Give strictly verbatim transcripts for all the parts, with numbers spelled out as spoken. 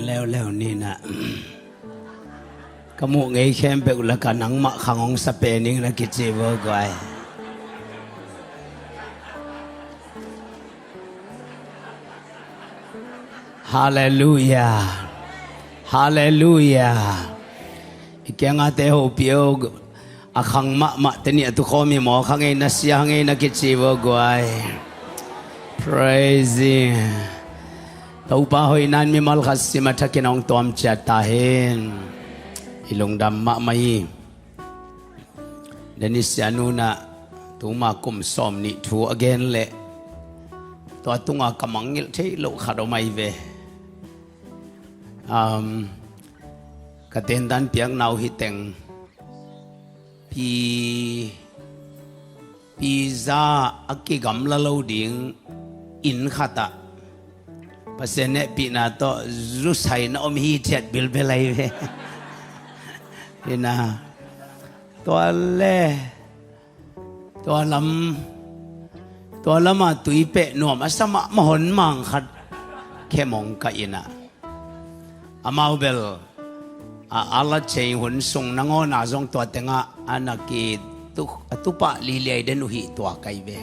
Leuleu ni na. Ka muh ngei khempeuh lakah nangmah khang hong sa pen ing na kici vo guai. Halleluia. Halleluia. I kiangah te hopih o. A khang mahmah te nih a tukhawm hi maw? Khang ei na sia, khang ei na kici vo guai. Praising. Topa hoihna in mimal khat sim a thakin hong tuam ciat ta hen. I lungdam mahmah hi. Dennis sianu na tuma kum sawm nih thu a gen leh tua tunga ka mangngilh theih loh khat om ahi ve. Um, ka tentan piakna uh hi teng. Pi, pizza a kigamla lo ding inn khatah Pasian hehpihna tawh zusai na om hi ciat bilbel ahi ve. Ina tua le tua lam tua lama tui peh nuam a sa mahmah hon mang khat khemong ka ina. Amau bel a ala cei hun sung nangawna zong tua tengah a na ki tu a tupah liliai den uh hi tua kai ve.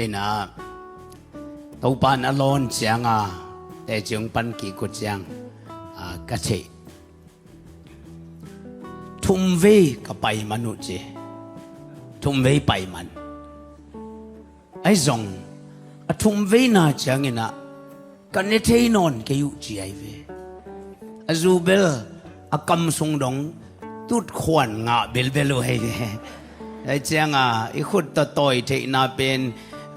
Ina Topan a lawn cianga teciung pan kik uh ciang a ka theih. Thumvei ka paiman uh ci. Thumvei paiman. Ahi zong a thumveina cianginah ka ne thei nawn kei uh ci ahi ve. A zu bel a kam sung dong tutkhuan ngah belbel uh ahi ve. Ahi cianga i khut tawh tawi theihna pen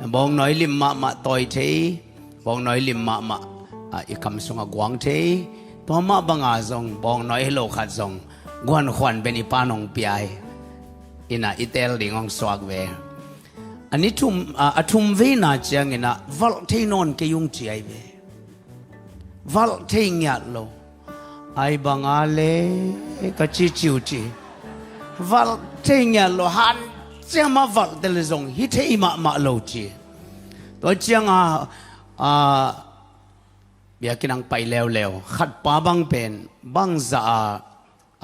bawngnawi lim mahmah tawi thei. Bawngnawi lim mahmah a i kam sungah guang thei. Tua mah banga zong bawngnawi hi lo khat zong guankhuan pen i pa nong pia hi. Ina i tel ding hong suak ve. A ni thum a thum veina cianginah valh thei nawn kei ung ci ahi ve. Valh thei ngiat lo. Ai banga le ka ci ciu ci. Valh thei ngiat lo han ciama valh tel zong hi thei mahmah lo ci. Tua cianga a biakinn ang pai leuleu khatpa bang pen bangza a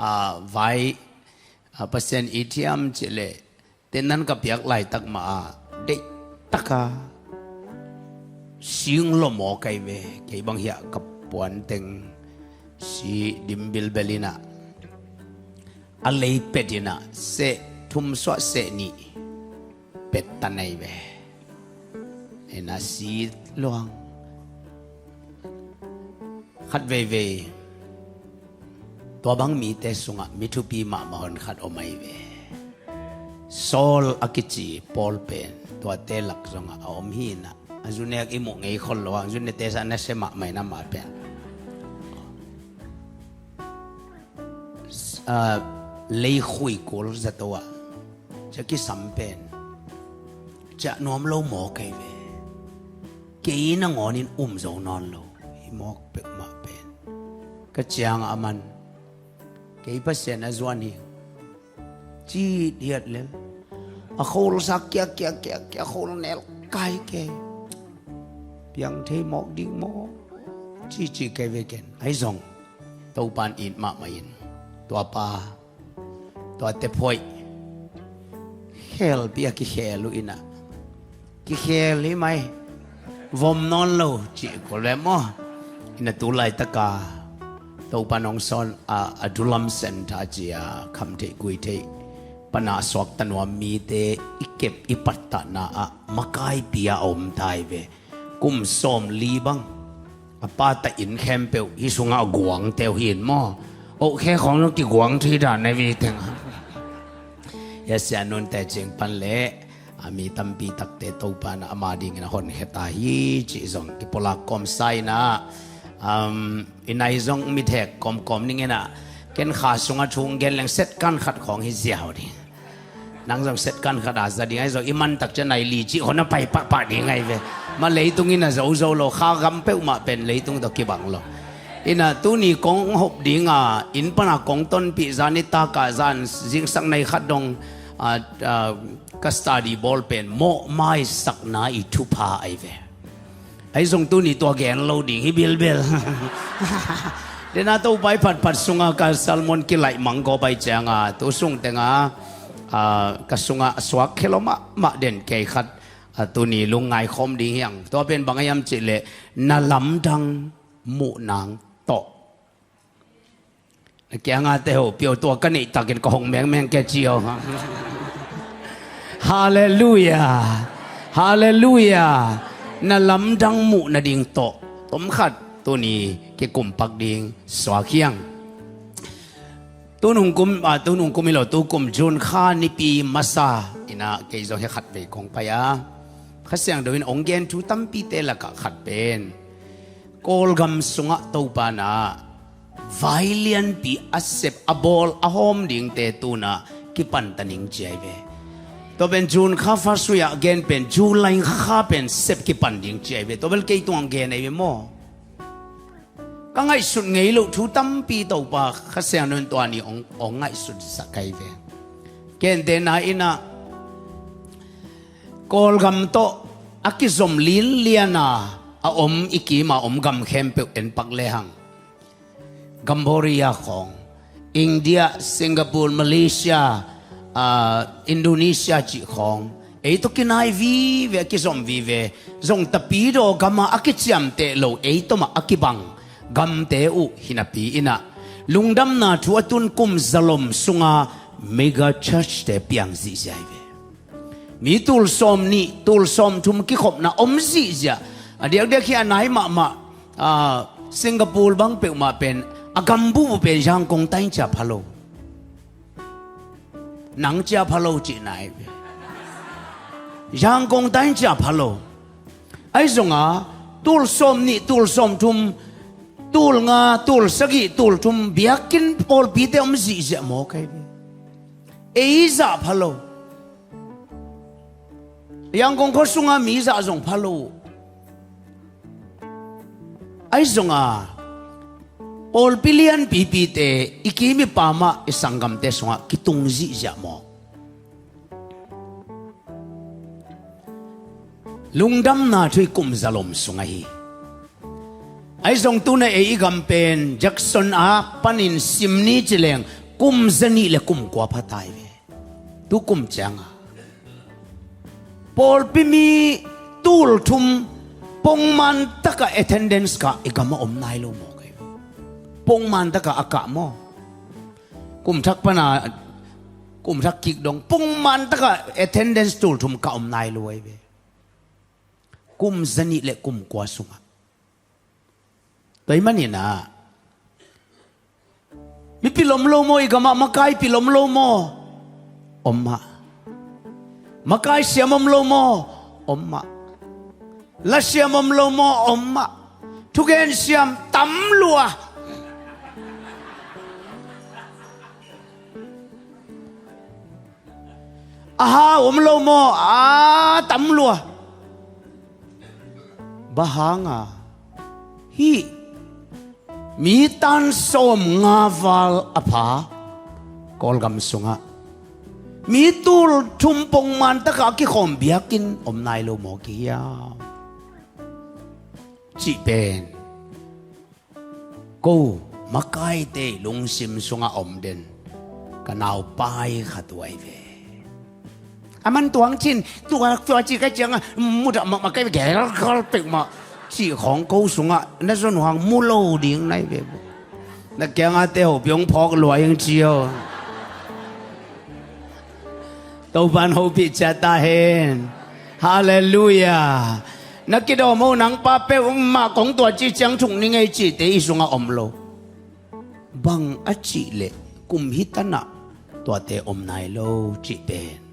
a vai a Pasian i thiam cih leh tenan ka piak laitak mah a deihtaka sing lawmaw kai ve. Kei bang hiah ka puanteng si dim bilbel inah a lei pet inah seh thum suah seh nih pet ta nei ve. Ina si luang khat veivei tua bang mite sungah mi thupi mahmah hon khat om ahi ve. Saul a kici Paul pen tuate lak zongah a om hi inah a zunek i muh ngei khol lo a zunete sa na se mahmah inah mah pen a leikhui kul zato ah cia kisam pen ciah nuam lo maw kei ve. Kei nangawnin um zo nawn lo hi mawk peuhmah pen ka ciangah a man kei Pasian a zuan hi. Cit hiat lel a khol sak kiak kiak kiak kiak khol nel kai kei piang thei mawk ding maw? Cici kei ve ken ahi zong Topan it mahmah in tuapa tuate phoih khelpi a kikhel uh inah kikhel hi mai vom nawn lo cih ko le maw? Ina tu laitaka Topa nong sawn a a dulam senta cia kham theih gui theih pana suakta nuam mite i kep i pattahna ah makaipi a om tai ve. Kum sawm li bang a pata in khempeuh hi sungah a guangte uh hin maw? Oh khe khawng zong kiguang thei dan na vi teng hia sia nunte cing pan leh a mi tampi takte Topa na ama dingin a honkhia ta hi cih zong kipulak kawmsa inah um, i nai zong mithek kawmkawm ninginah ken kha sungah thung gen leng setkan khat khawng hi ziau ding. Nang zong setkan khat a za ding ahi zong i mantak cia nai li cih hon a pai pahpah ding ahi ve. Ma leitung in a zozo lo kha gam peuhmah pen leitung tawh kibang lo. Ina tuni kong hop dinga inn pana kong tonpih zan i taka zan zingsak nei khat dong a, a, ka study bawl pen mawh maisakna i thupha ahi ve. Ahi zong tuni tua gen lo ding hi bilbil. Dena Topa i phatphat sunga ka sermon kilaih mang kawp ahi cianga tu sung tenga, ah, ka sunga a suak khelo mahmah den kei khat, ah, tuni lungngai khawm ding hiang. Tua pen bang a hiam cihleh na lamdang muh nang tawh. Na kianga te ho pio tua ka neih takin ka hong mengmeng ke cio. Halleluia. Halleluia. Na lamdang muh nading tawh tomkhat tuni kikumpak ding suak hiang. Tunung kum, ah, tunung kum hi lo, tu kum June kha nipi masa ina kei zong hi khat vei kong pai a, Kha Siangtho in ong gen thu tampite lakah khat pen Kawlgam sungah Topa na vai lianpi a sep a bawl a hawm dingte tuna kipan ta ning ci ahi ve. Tua pen June kha first week ah gen pen July kha pen sep kipan ding ci ahi ve. Tua bel kei tungah gen ahi ve maw? Ka ngaihsut ngei loh thu tampi Topa Kha Siangtho in tua ni ong, ong ngaihsut sak ahi ve. Kente na ina Kawlgam tawh a kizom linliana a om i kima om gam khempeuh en pak lehang Cambodia khawng, India, Singapore, Malaysia, ah, Indonesia cih khawng ei tawh kinai vive, a kizom vive. Zong tapidaw gama a kiciamteh lo ei tawh mah a kibang gamte uh hinapi ina lungdamna thu a tun kum zalom sunga mega church te piang zihziah hi ve. Mi tul sawm nih, tul sawm thum kikhopna om zihziah. A diakdiak hi a nai mahmah, ah, Singapore bang peuhmah pen a gambuh pen Yangon tain cia pha lo. Nang cia pha lo cihna hi ve. Yangon tain cia pha lo. Ahi zonga tul sawm nih, tul sawm thum, tul nga, tul sagih, tul thum biakinn pawlpite om zihziah maw kai ve. Ei zah pha lo. Yangon khua sunga mi zah zong pha lo. Ahi zonga pawlpi lianpipite i kim i pam ah i sanggamte sungah kitung zihziah maw? Lungdamna thu i kum zalom sung ahi. Ahi zong tuna ei i gam pen Jackson a panin sim ni ci leng kum zanih le kum kua pha tai ve. Tu kum cianga pawlpi mi tul thum pongman taka attendance kah i gam a om nai lo maw kai? Pongman taka a kah maw? Kum thak pana, kum thak kik dong pongman taka attendance tul thum kah om nai lo ahi ve. Kum zanih le kum kua sungah. Tua ahih manin ah mipil om lo maw i gamah? Makai pil om lo maw? Om mah. Makai siam om lo maw? Om mah. La siam om lo maw? Om mah. Thugen siam tam lua. A hau om lo maw? A tam lua. Bang hanga hih mi tan sawm nga val a pha Kawlgam sungah mi tul thum pongman taka a kikhawm biakinn om nai lo maw kihiam? Cih pen ko makaite lungsim sungah om den ka naupai khat uh ahi ve. A man tuang cin tua tua ci ka cianga mudah mahmah kai ve, gelgal peuhmah cih khawng ko sungah na zon uh hang mu lo ding nai ve. Na kianga te ho piong phawk lua ing cio. Topan hopih ciat ta hen. Halleluia. Na kidawm ho nang pa peuhmah kong tua ci ciang thuk ni ngei cihte i sungah om lo. Bang a cih leh kum hi tanah tuate om nai lo cih pen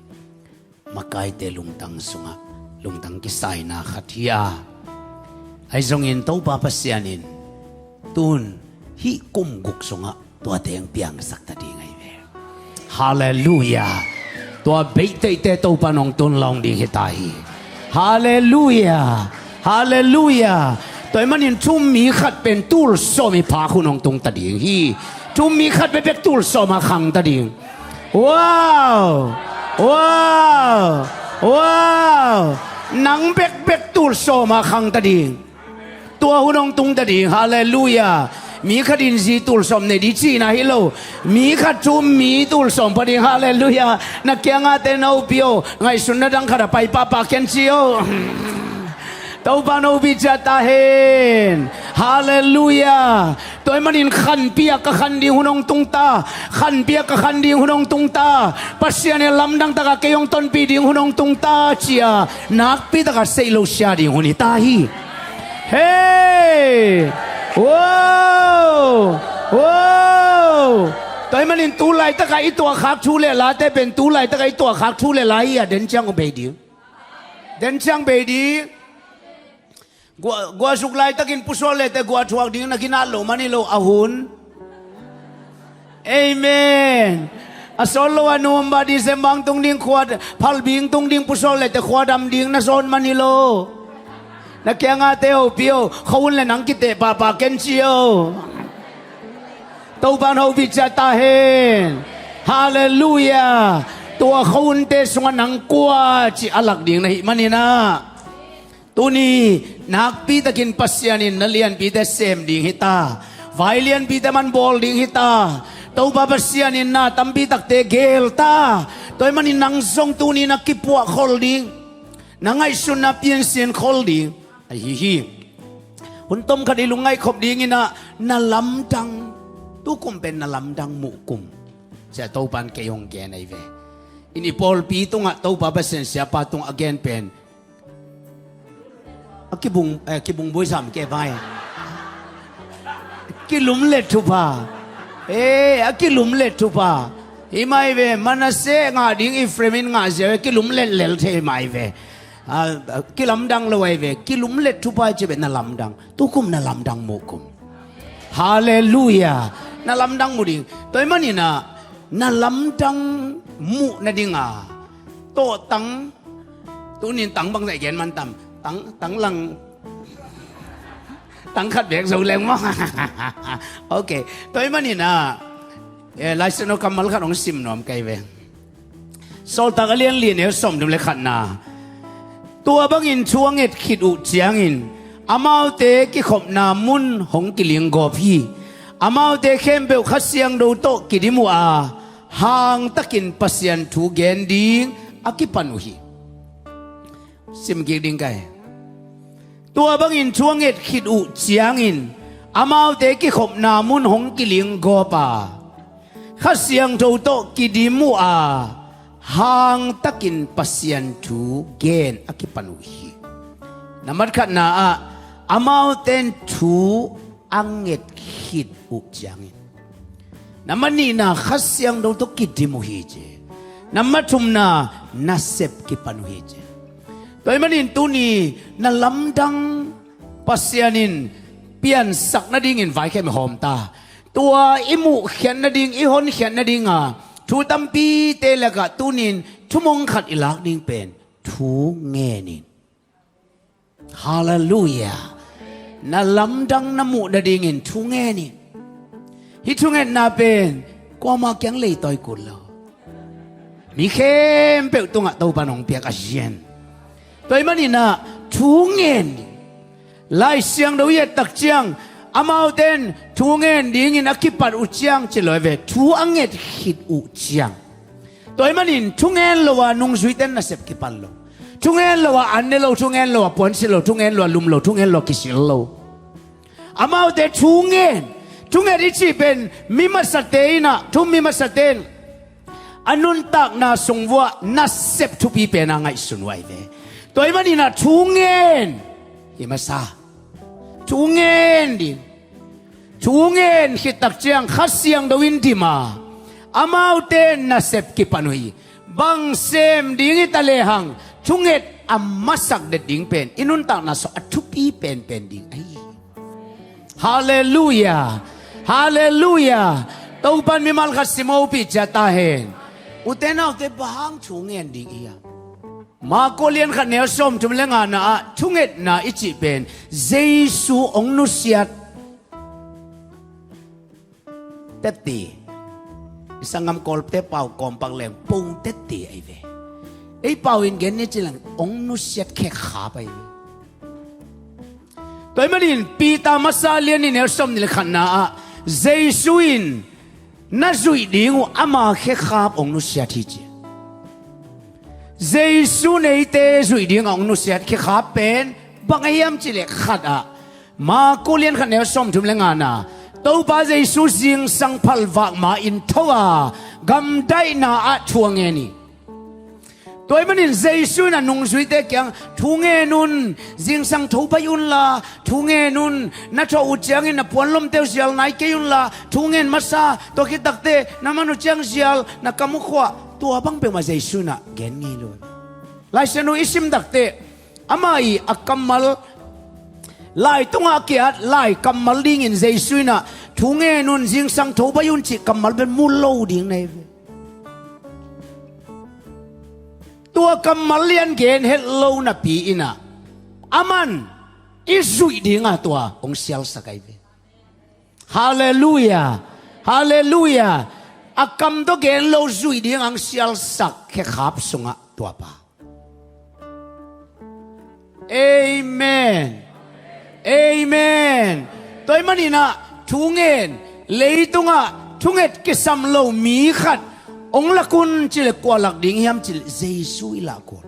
makaite lungtang sungah lungtang kisaina khat hi a. Ahi zongin Topa Pasian in tun hih kum guk sungah tua teng piangsak ta ding ahi ve. Halleluia. Tua beihtheihte Topa nong tun lawng ding hi ta hi. Halleluia. Halleluia. Tua ahih manin thu-um mi khat pen tul sawm i phak hun hong tung ta ding hi. Thu-um mi khat bekbek tul sawm a khang ta ding. Wow. Wow. Wow. Nang bekbek tul sawm a khang ta ding. Tua hun hong tung ta ding, halleluiah. Mi khat in zi tul sawm nei ding cihna hi lo. Mi khat thu mi tul sawm pha ding, halleluiah. Na kiangah te, na upi aw, ngaihsutna dang khat a pai pahpah ken ci aw. Topa hong pi ciat ta hen. Halleluiah. Tua ahih manin khanpi a ka khan ding hun hong tung ta. Khanpi a ka khan ding hun hong tung ta. Pasian in lamdang takin kei hong tonpih ding hun hong tung ta, ci-a nakpi takin seih lo sia ding hun hi ta hi. Hei! Wow! Wow! Tua ahih manin tu laitakin i tuahkhak thu le late pen tu laitakin i tuahkhak thu le la hi a, den ciang hong bei ding. Den ciang bei ding. Guah, guah suk laitakin Pu Saul le te guah thuak ding na kinat loh man hi lo, a hun. Amen. A sawt lo a November, December hong tung ding, khua, Phalbi hong tung ding, Pu Saul le te khua dam ding na sawt man hi lo. Na kiangah te, upi aw, khuahun le nang kiteh pahpah ken ci aw. Topa hong pi ciat ta hen. Halleluiah. Tua khuahunte sungah nang kua ci a lak ding na hih manin ah, tuni nakpi takin Pasian in na lianpite sem ding hi ta. Vai lianpite man bawl ding hi ta. Topa Pasian in na tampi takte geel ta. Tua ahih manin nang zong tuni na kipuah khol ding, na ngaihsutna piansian khol ding ahi hi. Hun tomkhat i lungngaih khop dingin ah, na lamdang, tu kum pen na lamdang muh kum, ci-a Topa in kei hong gen ahi ve. In i pawlpi tungah Topa Pasian siapa tungah a gen pen, a kibung, eh, kibung buai sam ke vai. Kilumlet thupha. Eh, a kilumlet thupha. Hi mai ve, Manasseh ngah ding Ephraim in ngah zia ve, kilumlet lel thei mai ve. A, a, kilamdang lo ahi ve, kilumlet thupha i cih pen na lamdang. Tu kum na lamdang muh kum. Halleluiah. Na lamdang muh ding. Tua ahih manin ah, na lamdang muh nading a, tawh tang, tunin tang bangzah i gen man tam. Tang, tang lang, tang khat bek zo leng maw. Ok. Tua ahih manin ah, eh, Lai Siangtho kammal khat hong sim nuam ka hi ve. Sawltak a lian li, a neu sawmthum le khatna. Tua bangin thu a nget khit uh ciangin amaute kikhopna mun hong kilinggawp hi. Amaute khempeuh Kha Siangtho tawh kidim uh a, hangtakin Pasian thu gen ding a kipan uh hi. Sim kik ding ka hi. Tua bangin thu a nget khit uh ciangin amaute kikhopna mun hong kilinggawp a, Kha Siangtho tawh kidim uh a, hangtakin Pasian thu gen a kipan uh hi. Na mat khatna ah, amaute in thu a nget khit uh ciangin. Na mat nihna, Kha Siangtho tawh kidim uh hi ci. Na mat thumna, nasep kipan uh hi ci. Tua ahih manin tuni na lamdang Pasian in piansak nadingin vaikhia i hawm ta. Tua i muhkhiat nading, i honkhiat nading a, thu tampite lakah tunin thumong khat i lak ding pen, thu ngen in. Halleluiah. Na lamdang na muh nadingin thu ngen in. Hih thungetna pen kuamah kiang leitawi kul lo. Mi khempeuh tungah Topa in hong piak a zian. Tua ahih manin ah thu ngen in. Lai Siangtho i et tak ciang, amaute in thu ngen dingin a kipan uh ciang ci lo hi ve, thu a nget khit uh ciang. Tua ahih manin thungen lo a nungzuite in nasep kipan lo. Thungen lo a an ne lo, thungen lo a puansilh lo, thungen lo a lum lo, thungen lo a kisil lo. Amaute thungen, thunget i cih pen mi masate in ah, thu mi masate in a nuntakna sung vuah nasep thupi pen a ngaihsun uh ahi ve. Tua ahih manin ah thungen hi masa. Thungen ding. Thungen khit tak ciang Kha Siangtho in dim a, amaute nasep kipan uh hi. Bang sem ding hi ta lehang, thunget a masak det ding pen i nuntakna sungah a thupi penpen ding ahi hi. Halleluiah. Halleluiah. Topa in mimal khat simmawhpih ciat ta hen. Ute naute, bang hang thu ngen ding i hiam? Marko lian khat neu sawmthum le ngana ah thungetna i cih pen Jesu hong nusiat teti. I sanggam Kawlte pau kawmpak leng pong teti ahi ve. Ei pau in gen ni ci leng hong nusiat khekkhap ahi ve. Tua ahih manin Peter masa lian nih neu sawm nih le khatna ah Jesu in na zuih ding uh ama khekhap hong nusiat hi ci. Jesu in eite zuih ding a hong nusiat khekhap pen bang a hiam cih leh khat ah Marku lian khat neu sawmthum le ngana Topa Jesu zingsang phalvak ma-in tho a gamdaihna ah thu a ngen hi. Tua ahih manin Jesu in a nungzuite kiang thu ngen un, zingsang tho pai unla thu ngen un, na thawh uh ciangin na puanlomte uh zial nai kei unla thu ngen masa, tua khit takteh na man uh ciang zial, na kam uh khuah, tua bang peuhmah Jesu in a gen ngei lo. Laisiangtho i sim takteh amah i a kammal, lai tungah a ki-at lai kammal dingin Jesu in a thu ngen un, zingsang tho pai un cih kammal pen mu lo ding na hi ve. Tua kammal lian gen het lo napi in a aman i zuih ding a tua hong sialsak ahi ve. Halleluiah. Halleluiah. A kam tawh gen lo zuih ding a hong sialsak khekhap sungah tua pa. Amen. Amen. Tua ahih manin a thu ngen, leitungah thunget kisam lo mi khat hong lak un cih leh kua lak ding hiam cih leh Jesu i lak un.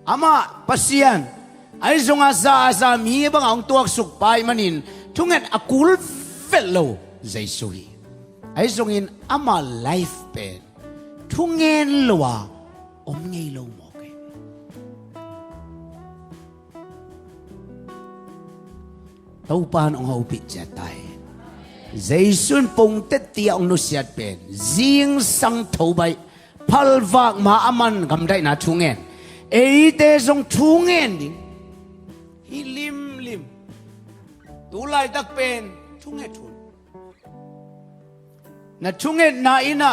Amah Pasian, ahi zongin za a za mi bangah hong tuaksuk pa ahih manin thunget a kul vet lo Jesu hi. Ahi zongin ama life pen thu ngen lo a om ngei lo mawk hi. Topa in hong hopih ciat ta hen. Jesu in pongte ti a hong nusiat pen zingsang tho pai, phalvak ma a man gamdaihna thu ngen, eite zong thu ngen ding hi limlim. Tu laitak pen thunget hun. Na thungetna in a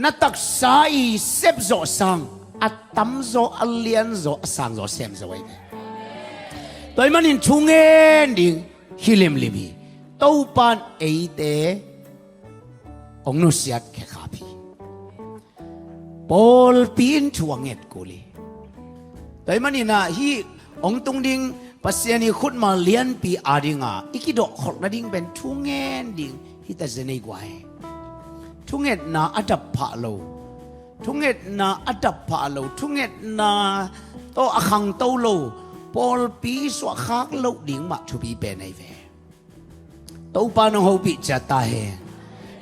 na taksa i sep zawh sang a tamzaw, a lianzaw, a sangzaw sem zo ahi ve. Tua ahih manin thu ngen ding hi limlim hi. Topa in eite hong nusiat khekhap hi. Pawlpi in thu a nget kul hi. Tua ahih manin a hih hong tung ding Pasian i khutmal lianpi ading a i kidawhkholh nading pen thu ngen ding hi ta zen ei guai. Thungetna a dap phah lo, thungetna a dap phah lo, thungetna tawh a khangto lo pawlpi suahkhak loh ding mah thupi pen ahi ve. Topa in hong hopih ciat ta hen.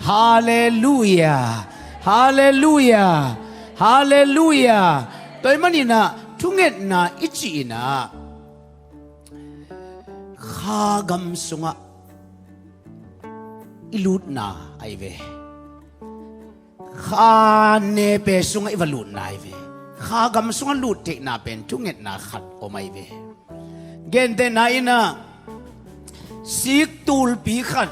Halleluiah. Halleluiah. Halleluiah. Tua ahih manin a thungetna i cih in a kha gam sungah i lutna ahi ve. Kha nepe sungah i va lutna ahi ve. Kha gam sungah lut theihna pen thungetna khat om ahi ve. Gentehna in a sik tulpi khat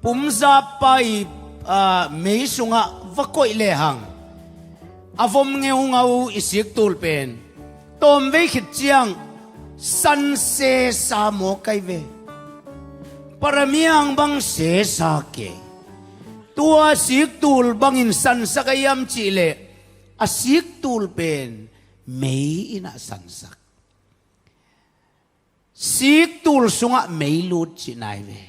pumzap pa i, ah, mei sungah va koih lehang a vom ngeungau i sik tul pen tawmvei khit ciang san sesa mawk ahi ve. Paramiang bang sesa kei. Tua sik tul bangin sansak a hiam cih leh a sik tul pen mei in a sansak. Sik tul sungah mei lut cihna ahi ve.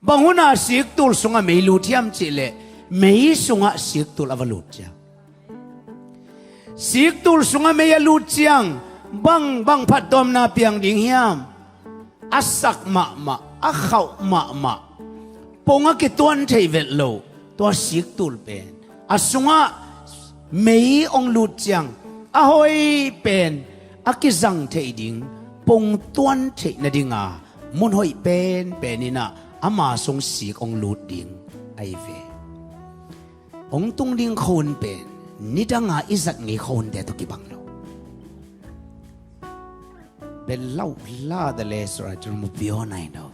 Bang hun a sik tul sungah mei lut hiam cih leh mei sungah sik tul a va lut ciang. Sik tul sungah mei a lut ciang bang, bang phattuamna piang ding hiam? A sak mahmah, a khauh mahmah, pong a kituan theih vet loh tua sik tul pen a sungah mei hong lut ciang a hoih pen a kizang theih ding, pong tuan theih nading a mun hoih penpen in a ama sung sik hong lut ding ahi ve. Hong tung ding khua hun pen nidang a i zat ngei khua hunte tawh kibang lo. Bel lau la da le sura cun mu pio nai no.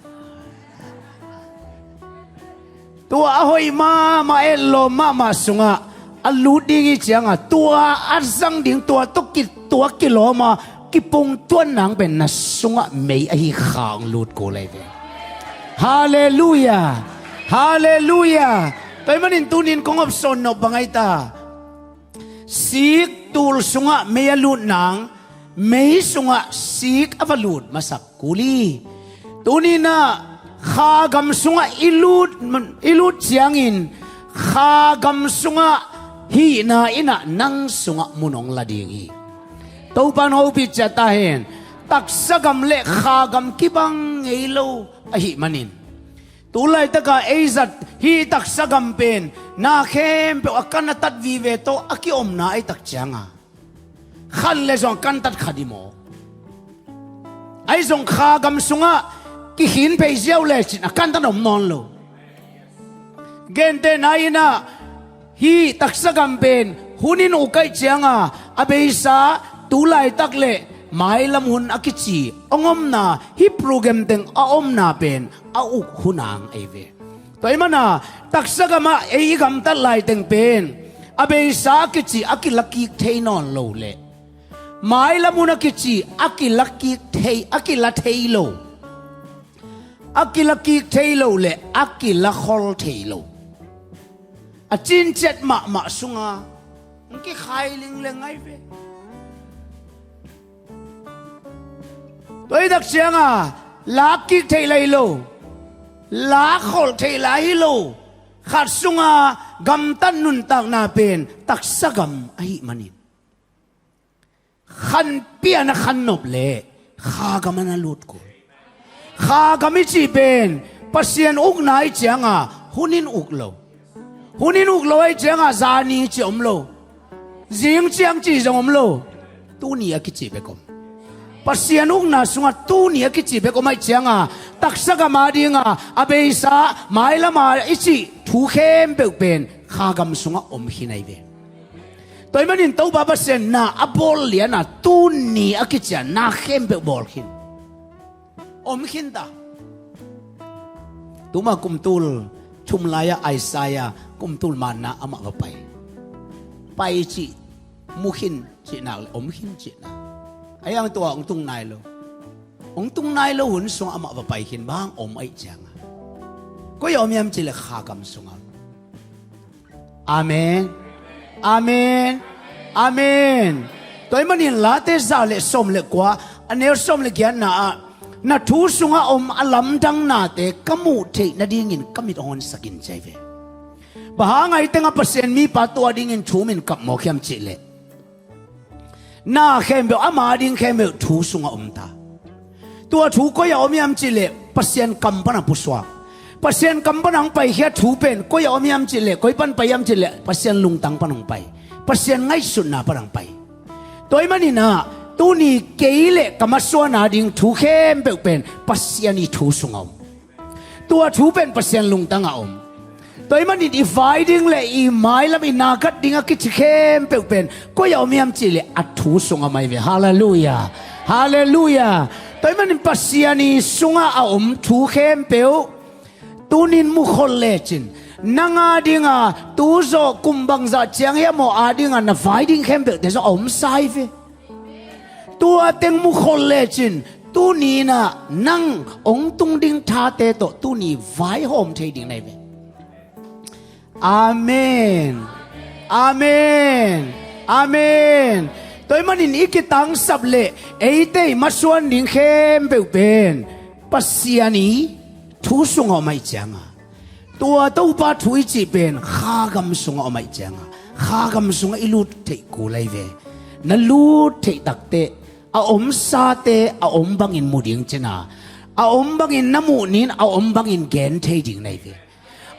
Tua a hoih mahmah, etlawm mahmah sungah a lut ding i ciangah tua a zang ding, tua tawh ki, tua kilawm a kipungtuan nang pen na sungah mei ahi kha hong lut kul ahi ve. Halleluiah. Halleluiah. Tua ahih manin tunin kong hopsawn nop bang ahi ta. Sik tul sungah mei a lut nang Mei sungah sik a va lut masak kul hi. Tuni-in ah kha gam sungah i lut, i lut ciangin kha gam sungah hihna in ah nang sungah mun hong la ding hi. Topa'n hopih ciat ta hen. Taksa gam le kha gam kibang ngei lo ahih manin, tu laitakah ei zat hih taksa gam pen na khempeuh a kan a tat vive tawh a kiomna ahih tak ciangin khan le zong a kan tat kha ding maw? Ahi zong kha gam sungah kikhin phei ziau lecin a kan tat om nawn lo. Gentehna in ah hih taksa gam pen hun in uk ahih ciangin a beisa tu laitak le mailam hun a kici hong omna, hih program teng a omna pen a uk hun hang ahi ve. Tua ahih manin taksa gamah ei i gamtat laiteng pen a beisa a kici a kila kik thei nawn lo leh mailam hun a kici a kila kik thei, a kila thei lo, a kila kik thei lo le a kila khol thei lo, a cinciat mahmah sungah hong kikhai lingleng ahi ve. Tua ahih tak ciangin lak kik theih lai lo, lak khol theih lai hi lo khat sungah gamtat nuntakna pen taksa gam ahih manin, khanpi-a na khan nop leh kha gam ah na lut kul. Kha gam i cih pen Pasian ukna ahih ciangin hun in uk lo. Hun in uk lo ahih ciangin zani cih om lo. Zing ciang cih zong om lo. Tuni a kici bek om. Pasian ukna sungah tuni a kici bek om ahih ciangin taksa gam adingin a beisa mailam a i cih thu khempeuh pen kha gam sungah om khin ahi ve. Tua ahih manin Topa Pasian in na a bawl lianin tuni a kici-a na khempeuh bawl khin, om khin ta. Tuma kum tul thum lai-ah Isaiah kum tul manna amah va pai. Pai cih, mu khin cih nak le om khin cih nak. Ahi hang tua hong tung nai lo. Hong tung nai lo hun sungah amah va pai khin, bang om ahih ciangin. Koi-ah om hiam cih leh kha gam sungah. Amen. Amen. Amen. Tua ahih manin Late za le sawm le kua, a neu sawm le giatna ah, na thu sungah om a lamdang nate ka muh theih nadingin ka mit hong honsak in, ci ahi ve. Bang hang a hih tengah Pasian mipa tua dingin thu min kap mawk hiam cih leh, na khempeuh, ama ding khempeuh thu sungah om ta. Tua thu koi-ah om hiam cih leh Pasian kam pan a pusuak. Pasian kam pan a hong paikhiat thu pen koi-ah om hiam cih leh, koi pan pai hiam cih leh Pasian lungtang pan hong pai. Pasian ngaihsutna pan hong pai. Tua ahih manin ah tuni kei le ka masuan a ding thu khempeuh pen Pasian ii thu sungah om. Tua thu pen Pasian lungtang a om. Tua ahih manin i vai ding le i mailam i na gat ding a kici khempeuh pen koi-ah om hiam cih leh a thu sungah om ahi ve. Halleluiah. Halleluiah. Tua ahih manin Pasian ii sungah a om thu khempeuh tuni-in mu khol lecin, nang a dingin tu zawh kum bangzah ciang hiam aw a dingin na vai ding khempeuhte zong a omsa ahi ve. Tua teng mu khol lecin, tuni-in ah nang hong tung ding thate tawh tuni vaihawm thei ding na hi ve. Amen. Amen. Amen. Tua ahih manin i kitangsap le eite i masuan ding khempeuh pen Pasian ii thu sungah om ahih ciangin, tua Topa thu i cih pen kha gam sungah om ahih ciangin, kha gam sungah i lut theih kul ahi ve. Na lut theih takteh a omsate a om bangin mu ding cihna, a om bangin na muh ni-in a om bangin gen thei ding na hi ve.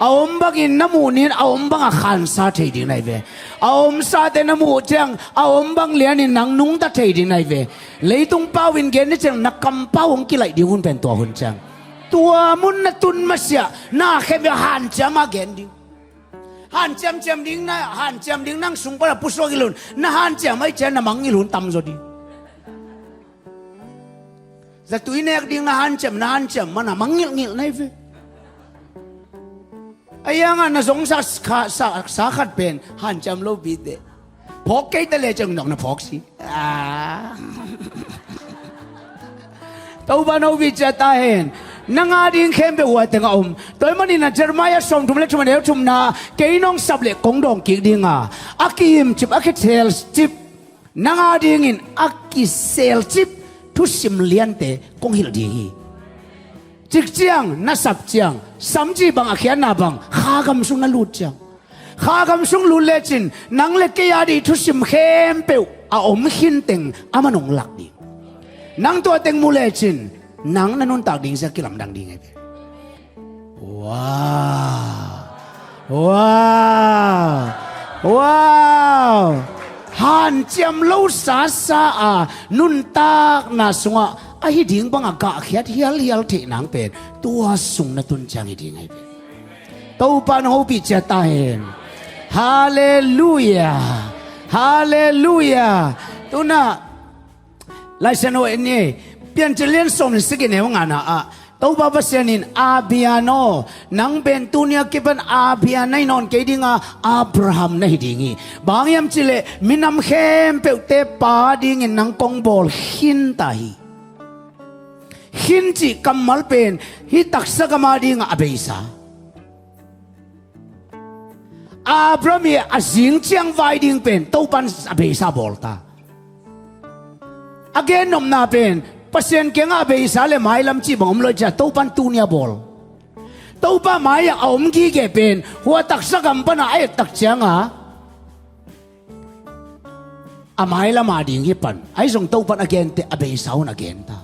A om bangin na muh ni-in a om bangin khansa thei ding na hi ve. A omsate na muh ciang a om bang lianin nang nungta thei ding na hi ve. Leitung pau-in gen ni ciang na kampau hong kilaih ding hun pen tua hun ciang. Tua mun na tun masiah na khempeuh hanciam a gen ding. Hanciam ciam ding na, hanciam ding nang sung pan a pusuak hi lo-in, na hanciam ahih ciang na mangngilh hun tamzaw ding. Zatui nek ding na hanciam, na hanciam man a mangngilhngilh na hi ve. Ahi hangin na zongsa sa, sa, sa khat pen hanciam lo pi teh. Phawk kei ta le ciang nong na phawk si. Ah. Topa in hopih ciat ta hen. Nang a ding khempeuh hua teng a om. Tua ahih manin ah Jeremiah sawmthum le thum a neu thumna, kei nong sap le kong dawng kik ding a, a ki-imcip, a kithelcip Nang a dingin a kiselcip thusim liante kong hilh ding hi. Cik ciang, na sap ciang, samci bang a khiatna bang, kha gam sung na lut ciang, kha gam sung lut lecin nang le kei a dih thusim khempeuh a om khinteng a man hong lak ding. Nang tua teng mu lecin nang na nuntak ding zia kilamdang ding ahi ve. Wow. Wow. Wow. Hanciam lo sasa a nuntakna sungah ahi ding bangah gahkhiat hialhial theih nang pen tua sung na tun ciang hi ding ahi ve. Topa na hopih ciat ta hen. Halleluia. Halleluia. Tuna Laisiangtho en ni, Piancil lian sawm le sagih neu ngana ah Topa Pasian in, Abian aw, nang pen tuni a kipan Abian na hi nawn kei dinga Abraham na hi ding hi. Bang hiam cihleh minam khempeuhte pa dingin nang kong bawl khinta hi. Khin cih kammal pen hih taksa gam a dingah a beisa. Abraham i a zing ciang vai ding pen Topan a beisa bawlta. A gennopna pen Pasian kiangah a beisa le mailam cih bang om lo i cia Topan tuni a bawl. Topa mai-ah a om gige pen hua taksa gam pana a ettak cianga a mailam a ding hi pan. Ahi zong Topan a gente a beisa hun a genta.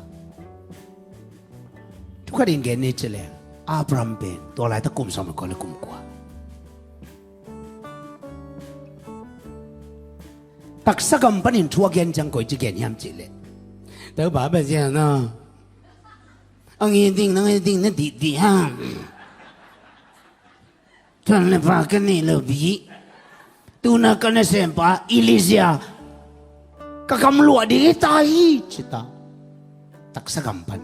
Thukhat in gen ni cileng Abraham pen tua laitak kum sawm le kua le kum kua. Taksa gam panin thu a gen ciang koi ci gen hiam cihleh, Topa Pasian aw, a ngi ding na ngi ding na dihdih ha. Thuan le pa ka nei lo pi. Tuna ka nasempa Elijah ka gamluah ding hi ta hi cita. Taksa gam pan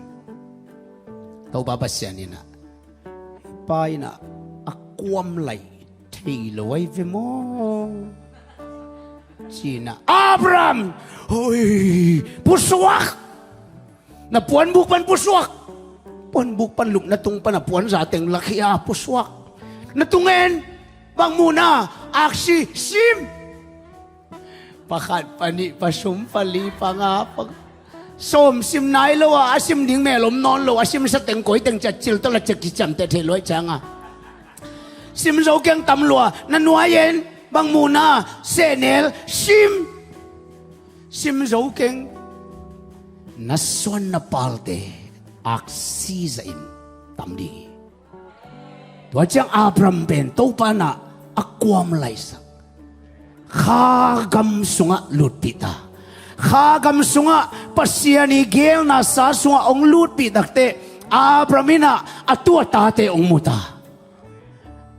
Topa Pasian inah pa inah a kuam lai thei lo ai ve maw? Cina Abraham, hoi, pusuak. Na puanbuk pan pusuak. Puanbuk pan lup na tung pan a puanza teng lakhia pusuak. Na tungen bang muna aksi sim. Pakhat pani pasum pali panga pang sawm sim nai lo a, a sim ding mel om nawn lo a, sim sa teng koi teng cia cil tawh la cek kiciamteh thei luai cianga sim zo keng tam lua. Na nuai en bang muna sehnel sim. Sim zo keng na suan na palte aksi zahin tam ding hi. Tua ciang Abraham pen Topa inah a kuam laisak kha gam sungah lutpih ta. Kha gam sungah Pasian i gelna sa sungah hong lutpih takteh Abraham inah a tua tate hong mu ta.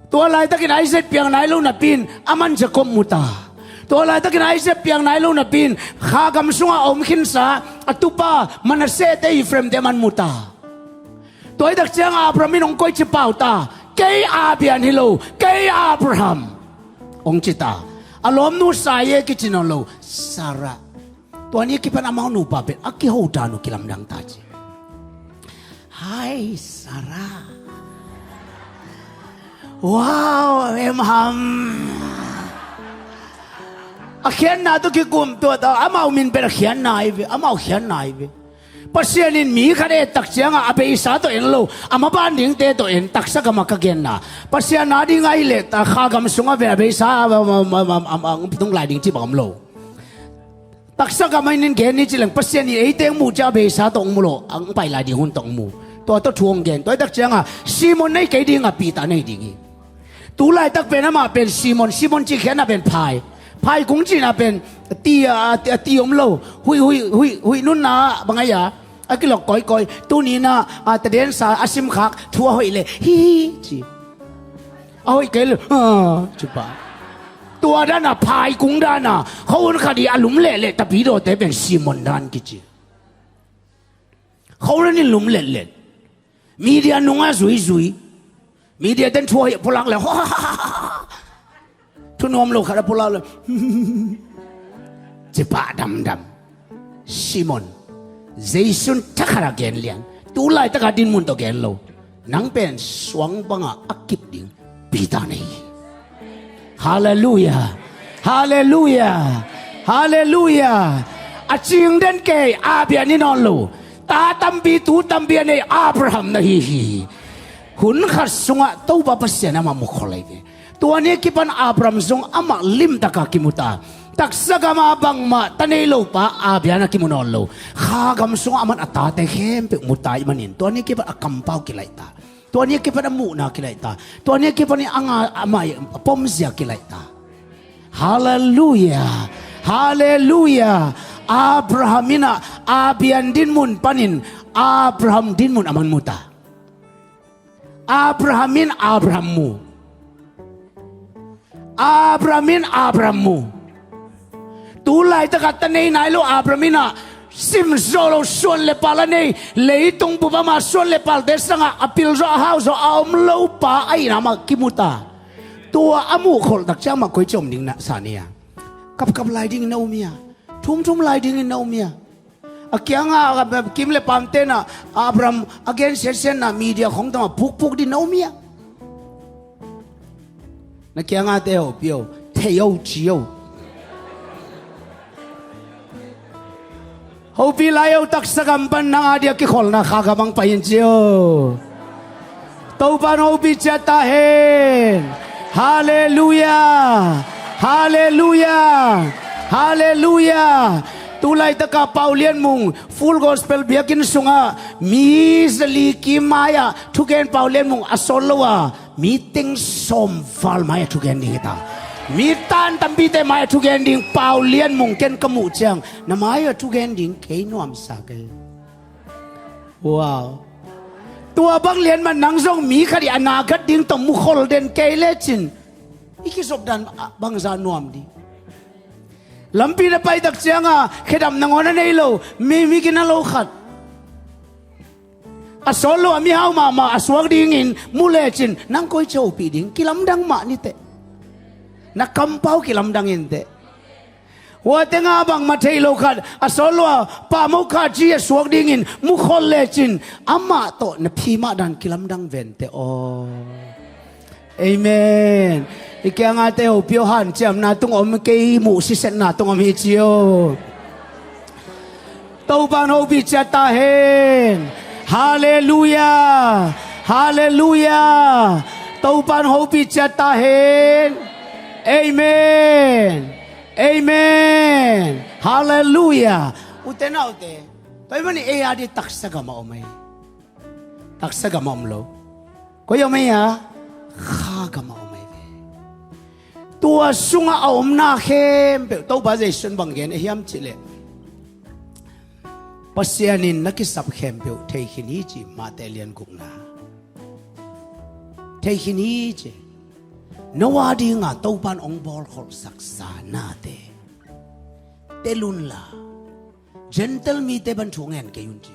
Tua laitakin Isaac piang nai lo napi in a man Jacob mu ta. Tua laitakin Isaac piang nai lo napi in kha gam sungah a om khinsa a tupa Manasseh te Ephraim te a man mu ta. Tua hi tak ciang Abraham in hong koici pau ta. Kei Abian hi lo, kei Abraham hong ci ta. A lawmnu Sai e kici nawn lo, Sarah. Tua ni kipan amau nupa pen a kiho dan uh kilamdang ta ci. Hai Sarah. Wow, em ham. A khiatna tawh kikum tua ta, amau min pen a khiatna ahi ve, amau khiatna ahi ve. Pasian in mi khat ettak ciangah a beisa tawh en lo, a maban dingte tawh en, taksa gamah ka genna. Pasian a ding ahi leh kha gam sungah ve a beisa a tung lai ding ci bang om lo. Taksa gam a in gen ni cileng Pasian in eite hong mu ciah a beisa tawh hong mu lo, hong pai lai ding hun tawh hong mu. Tua tawh thu hong gen, tua hi tak ciangah Simon nei kei dingah Peter nei ding hi. Tu laitak pen amah pen Simon, Simon cih khiatna pen phai. Phai kung cihna pen ti, a, ti, a ti om lo. Huih, huih, huih, huih nunna bang ai a, a kilok kawikawi. Tuni na, a, tadensa a simkhak thu a hoih le hi hi ci. A hoih kei le, a, ci pa. Tua dana phai kung dana kho hun khat i a lum lehlet tapi dawte pen Simon dan kici. Kho hun in lum letlet. Media nungah zuizui. Media ten thu a hoih pulak le, thu nuam lo khat a pulak le, ci pah damdam. Simon, Jesu'n thakhat a gen lian. Tu laitak a dinmun tawh gen lo. Nang pen suang bangah a kip ding Peter nei hi. Halleluia. Halleluia. Halleluiah. A cing den kei, a bia ni nawn lo. Ta tampi, tu tampi a nei Abraham na hi hi. Hun khat sungah Topa Pasian amah mukhol ahi ve. Tua ni kipan Abraham zong amah limtaka kimuta. Taksa gama bangmah ta nei lo pa a bia na kimu nawn lo. Kha gam sungah aman a tate khempeuh muta ih manin tua ni kipan a kampau kilaihta. Tua ni kipan a muhna kilaihta. Tua ni kipan i anga amah i pomzia kilaihta. Halleluiah. Halleluiah. Abraham in ah a bian dinmun panin Abraham dinmun aman muta. Abraham in Abraham mu. Abraham in Abraham mu. Tu laitakah ta nei nai lo Abraham in ah simzawh lo suan le pal a nei, leitung bup ama suan le palte sangah a pilzawh a hauzaw a om lo pa ahihna mah kimuta. Tua a muhkholh takciang mah koi ci om ding na sa ni a? Kapkap lai dingin na um hi a? Thumthum lai dingin na um hi a? A kianga kim le pamte na Abraham a gen siansian na media khong tama pukpuk din na um hi a? Na kiangate hopih o, thei o ci o. Hopih lai o, taksa gam pan nang a dia kikholna kha gam ang pai in ci o. Topan hopih ciat ta hen. Halleluiah. Halleluiah. Halleluiah. Tu laitaka Pau Lian Mung Full Gospel biakinn sungah mi zali kim mai-ah thugen Pau Lian Mung a sawt lo a, mi teng sawm val mai-ah thugen ding hi ta. Mi tan tampite mai-ah thugen ding Pau Lian Mung ken ka muh ciang na mai-ah thugen ding kei nuamsa kei. Wow. Tua bang lian mah nang zong mi khat i a na gat ding tawh mukhol den kei lecin i kizopdan bangza nuam ding. Lampi na paitak cianga khedam nangawn a nei lo, mi, mi gina lo khat a sawt lo a mihau mahmah a suak dingin mu lecin nang koi ci hopih ding? Kilamdang mah niteh. Na kampau kilamdang inteh. Huate nga bangmah thei lo khat a sawt lo a pahmo kha ci a suak dingin mukhol lecin amah tawh na phimah dan kilamdang vente aw. Amen. I kiangate hopih o, hanciamna tung om kei, muh sisetna tung om hi ci o. Topan hopih ciat ta hen. Halleluiah. Halleluiah. Topan hopih ciat ta hen. Amen. Amen. Halleluiah. Ute naute, tua i mani ei a di taksa gam a om ei. Taksa gam a om lo. Koi om ei a? Kha gam a om ei ve. Tua sungah a omna khempeuh Topa Jesuh in bang gen a hiam cihleh, Pasian in na kisap khempeuh thei khin hi ci, Mate lian gukna. Thei khin hi ci. No a dinga Topan ong bawlkholhsak sa nate tel unla Gentile mite ban thu ngen kei un ci.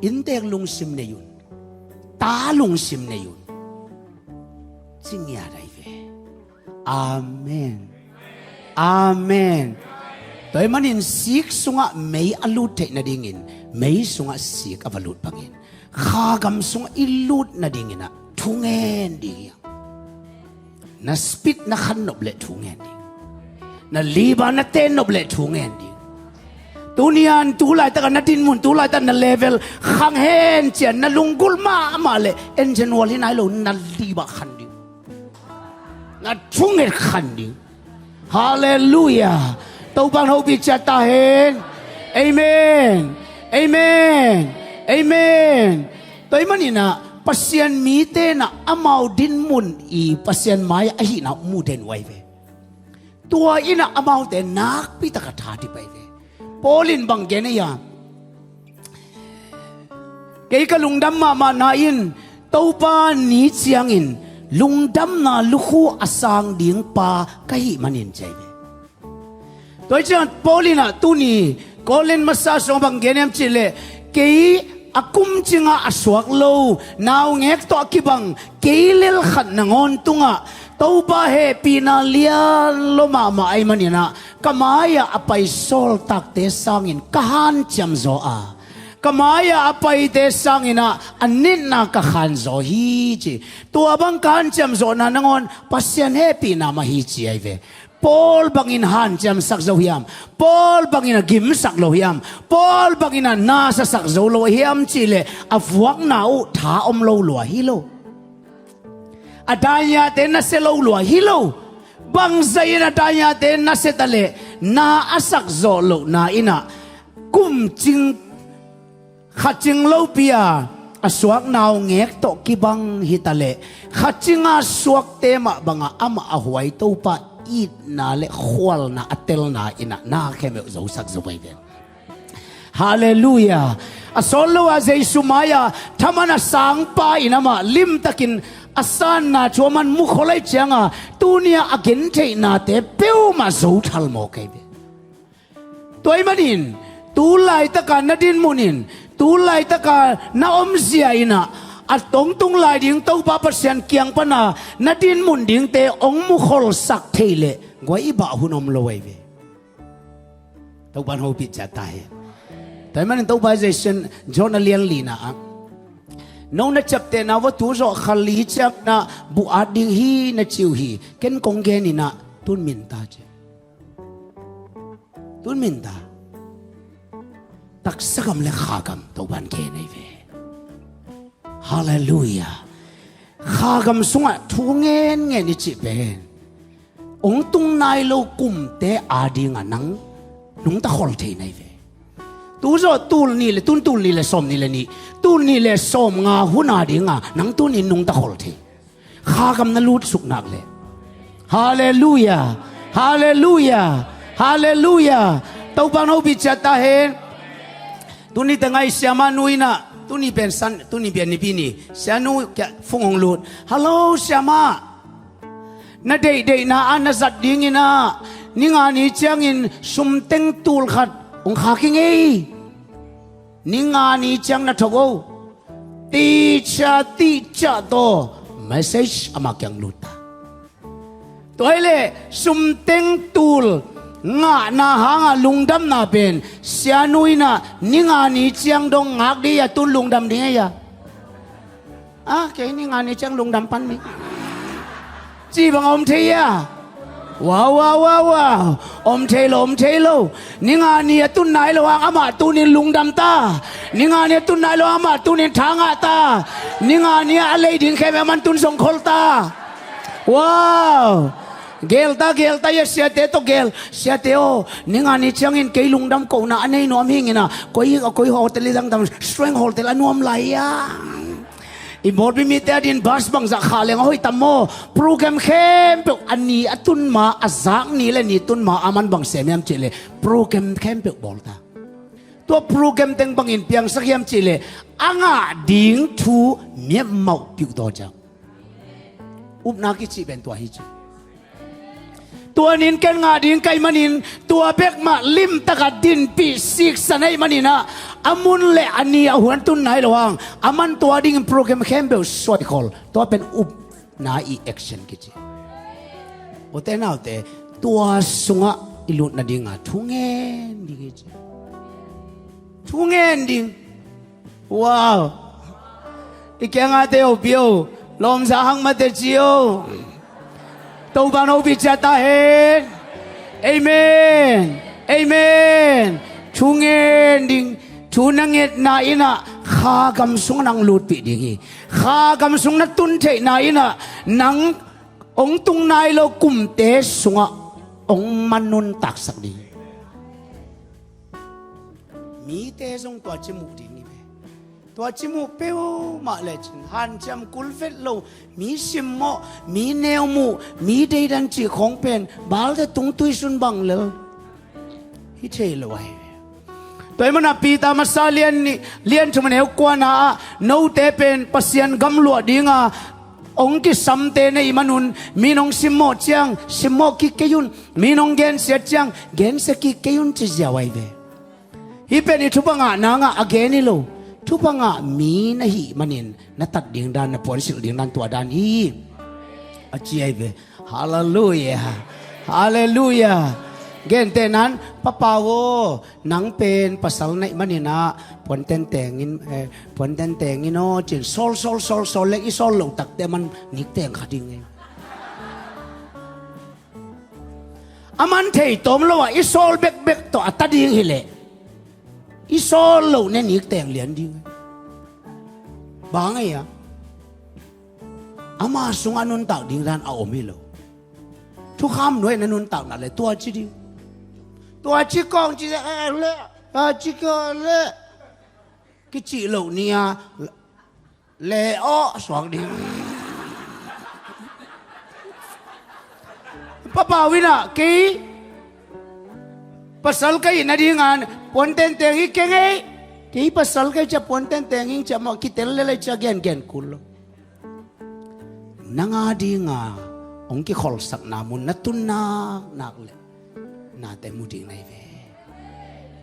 Inntek lungsim nei un. Ta lungsim nei un. Ci ngiat ahi ve. Amen. Amen. Tua ahih manin sik sungah mei a lut theih nadingin mei sungah sik a va lut bangin kha gam sungah i lut nadingin ah thu ngen ding hi hang. Na speed na khan nop leh thu ngen ding. Na liba na ten nop leh thu ngen ding. Tunian tu laitak a na dinmun, tu laitak na level khang hen cian na lunggulh mahmah leh engine oil hi nai lo, na liba khan ding. Na thunget khan ding. Halleluiah. Topan hopih ciat ta hen. Amen. Amen. Amen. Tua ahih manin ah Pasian mite in ah amau dinmun i Pasian mai ahihna mu den uh ahi ve. Tua in ah amaute nakpi taka tha dip ahi ve. Paul in bang gen ei a? Kei ka lungdam mahmahna in Topa ni ciangin lungdamna lukhu a sang ding pa ka hih manin ci ahi ve. Tua hi ciang Paul in ah tuni Korin masa sungah bang gen hiam cihleh, kei a kumcingah a suak lo naungek tawh a kibang kei lel khat nangawn tungah Topa hehpihna lian lua mahmah ahih manin ah ka mai-ah a pai sawltakte sangin ka hanciam zaw a, Ka mai-ah a paite sangin ah a nitna ka khan zaw hi ci. Tua bang ka hanciam zawhna nangawn Pasian hehpihna mah hi ci ahi ve. Paul bangin hanciamsak zo hiam? Paul bangin a gimsak lo hiam? Paul bangin a nasasak zo lo hiam cihleh a vuakna uh tha om lo lua hi lo. A daiate nasia lo lua hi lo. Bangzah in a daiate nasia ta leh na a sak zawh lohna in ah kumcing kha cing lopi a a suakna uh ngek tawh kibang hi ta leh kha cinga suakte mah bangah amah a huai Topa itna le khualna a telna in ah na khempeuh zosak zo ahi ve. Halleluiah. A sawt lo a Jesu mai-ah thaman a sangpa in amah limtakin a sanna thu a man mukhol ahi cianga tuni-ah a gentheihnate peuhmah zo thal mawk ahi ve. Tua ahih manin tu laitaka na dinmun in, tu laitaka na omzia in ah a tongtung lai ding Topa Pasian kiang pana na dinmun dingte hong mukholsak thei leh guai i bah hun om lo ahi ve. Topa in hopih ciat ta hen. Tua ahih manin Topa Jesu in John a lian lina ah no na ciaptehna uh va tu zawh kha li ciang na buh at ding hi na ci uh hi. Ken kong gen in ah tun min ta ci. Tun min ta. Taksa gam le kha gam Topa in gen ahi ve. Halleluiah. Kha gam sungah thu ngenngen i cih pen hong tung nai lo kumte adinga nang nungta khol thei na hi ve. Tu zawh tul nih le tun tul nih le sawm nih le nih, tul nih le sawm nga hun adinga nang tuni nungta khol thei. Kha gam na lutsuk nak le. Halleluiah. Halleluiah. Halleluiah. Topa in hopih ciat ta hen. Tuni teng ah i siamah nu in ah, tuni pen san, tuni pen nipi ni, sianu kia phung hong lut. Hallo siamah. Na deihdeihna ah na zat dingin ah ni nga ni ciangin sumteng tul khat hong khak hi ngei. Ni nga ni ciang na thok o. Tihcia tihcia tawh message amah kiang lut ta. Tua hi leh sumteng tul ngahna hanga lungdamna pen sianu in ah ni nga ni ciang dong ngak ding hi a, tun lungdam ding hi a. A kei ni nga ni ciang lungdam pan ni ci bang a om thei hi a. Wow wow wow wow. Om thei lo, om thei lo. Ni nga ni a tun nai lo hang amah tunin lungdam ta. Ni nga ni a tun nai lo hang amah tunin tha ngah ta. Ni nga ni a lei ding khem a man tun zong khol ta. Wow. Gel ta, gel ta, ya siate tawh gel. Siate aw, ni nga ni ciangin kei lungdam kohna a nei nuam hi ing a, koi, koi hotel i dangdam, Strength Hotel a nuam lai a. I Mawlpi mite adin bus bangzah khah leng a hoih tam maw? Program khempeuh a ni a tun ma, a zak ni le ni tun ma a man bang sem hiam cihleh program khempeuh bawl ta. Tua program teng bangin piangsak hiam cihleh a ngah ding thu miammauh piuh daw ciang. Upna kicih pen tua hi ci. Tua nin ken ngah ding ka hih manin tua bek mah limtaka dinpih siksan ahih manin ah, a mun le a ni a hun tun nai lo hang a man tua dingin program khempeuh suaikhol. Tua pen upna i action kici. Ute naute, tua sungah i lut nadinga thu ngen ding hi ci. Thu ngen ding. Wow. I kiangah te o pio, lawmza hang mate ci o. Topa in hopih ciat ta hen. Amen. Amen. Thu ngen ding. Thu na ngetna in ah kha gam sungah nang lutpih ding hi. Kha gam sung na tun theihna in ah nang hong tung nai lo kumte sungah hong man nuntaksak ding hi. Mite zong tua ci muh ding hi ve. Tua ci muh peuhmah lecin hanciam kul vet lo, mi simmawh, mi neu muh, mi deidan cih khawng pen balte tungtui sun bang lel hi thei lo ahi ve. Tua ahih manin Peter masa lian nih, lian thum a neu kuana ah, note pen Pasian gam luah dinga hong kisamte na hih manun, min hong simmawh ciang simmawh kik kei un, min hong gensiat ciang gensia kik kei un ci ziau ahi ve. Hih pen i thupha ngah nangah a gen hi lo. Thupha ngah mi na hih manin na tat ding dan, na puansilh ding dan tua dan hi. A ci ahi ve. Halleluiah. Halleluiah. Gentehna in, "Papa aw, nang pen pasal naih manin ah puanten tengin, eh, puanten tengin aw," ci-in sawl, sawl, sawl, sawl leh i sawl loh takteh aman nik teng kha ding hi. Aman thei tawm lo-a i sawl bekbek tawh a ta ding hileh i sawl loh ne nik teng lian ding hi. Bang hang hiam? Ama sungah nuntak ding dan a om hi lo. Thukham nuai-ah na nuntak nak leh tua ci ding. Tua ci kawng ci leh, eh, leh, tua ci kawng leh, kicih loh ni-a leh aw suak ding. Papa aw in ah, "Kei pasal ka hih nadingin puanten teng hi keng ei. Kei pasal ka hih ciang puanten teng hi ing," ci-a amah kitel lel lai ci-a gengen kul lo. Nang a dinga hong kikholhsakna mun na tun naknak leh nate mu ding na hi ve.